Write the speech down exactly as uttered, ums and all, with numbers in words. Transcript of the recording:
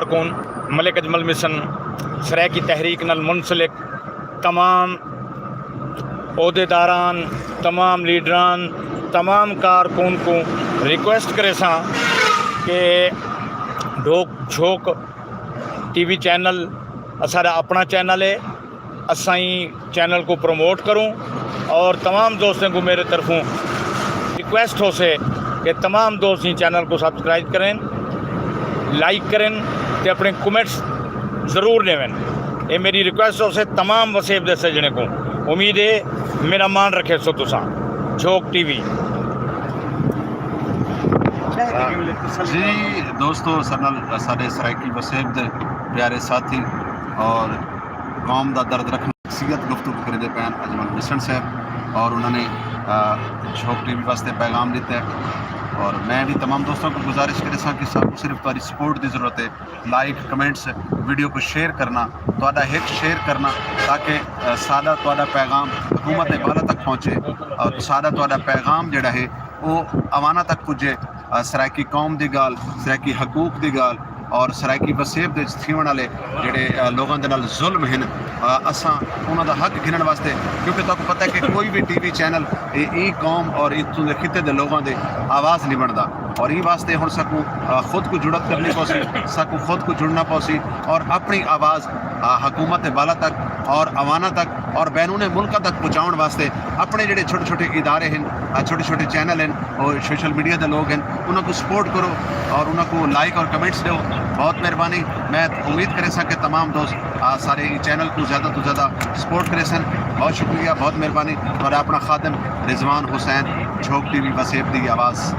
کارکن، ملک اجمل مشن سرائیکی تحریک نال منسلک تمام عہدیداران، تمام لیڈران، تمام کارکن کوں ریکویسٹ کریساں کہ ڈھوک جھوک ٹی وی چینل اساݙا اپݨا چینل ہے، اساں ایں چینل کوں پروموٹ کروں، اور تمام دوستیں کوں میرے طرفوں ریکویسٹ ہوسے کہ تمام دوست ایں چینل کوں سبسکرائب کریں، لائک کریں تے اپݨے کمنٹس ضرور ݙیون۔ اے میری ریکویسٹ ہوسے تمام وسیب دے سڄݨیں کوں۔ امید ہے میرا مان رکھیسو تساں۔ جھوک ٹی وی۔ جی دوستو، اساݙے سرائیکی وسیب دے پیارے ساتھی اور قوم دا درد رکھݨ شخصیت گفتگو کریندے پئے ہن اجمل مشن صاحب، اور انہاں نے جھوک ٹی وی واسطے پیغام ݙتا ہے۔ اور میں وی تمام دوستاں کوں گزارش کریساں کہ ساکوں صرف تہاݙی سپورٹ دی ضرورت ہے۔ لائک، کمنٹس، ویڈیو کوں شیئر کرݨا، تہاݙا ہک شیئر کرݨا، تاکہ ساݙا تہاݙا پیغام حکومت دے بالاں تک پہنچے، اور ساݙا تہاݙا پیغام جیڑھا ہے او عواناں تک پڄے۔ سرائیکی قوم دی ڳالھ، سرائیکی حقوق دی ڳالھ، اور سرائیکی وسیب دے وچ تھیوݨ آلے جیڑھے لوکاں دے نال ظلم ہن، اساں انہاں دا حق گھنݨ واسطے، کیونکہ تہاکوں پتہ ہے کہ کوئی وی ٹی وی چینل ایں قوم اور اتھوں دے خطے دے لوکاں دی آواز نی بݨدا۔ اور ایں واسطے ہݨ ساکوں خود کوں جرات کرݨی پوسی، ساکوں خود کوں جڑݨا پوسی، اور اپݨی آواز حکومت دے بالاں تک اور عواناں تک اور بیرون ملکاں تک پہنچاوݨ واسطے اپݨے جیڑھے چھوٹے چھوٹے ادارے ہن، چھوٹے چھوٹے چینل ہن، اور سوشل میڈیا دے لوگ ہن، انہاں کوں سپورٹ کرو اور انہاں کوں لائک اور کمنٹس ݙیو۔ بہت مہربانی۔ میں امید کریساں کہ تمام دوست سارے ایں چینل کوں زیادہ توں زیادہ سپورٹ کریسن۔ بہت شکریہ، بہت مہربانی۔ تہاݙا اپݨا خادم رضوان حسین، جھوک ٹی وی وسیب دی آواز۔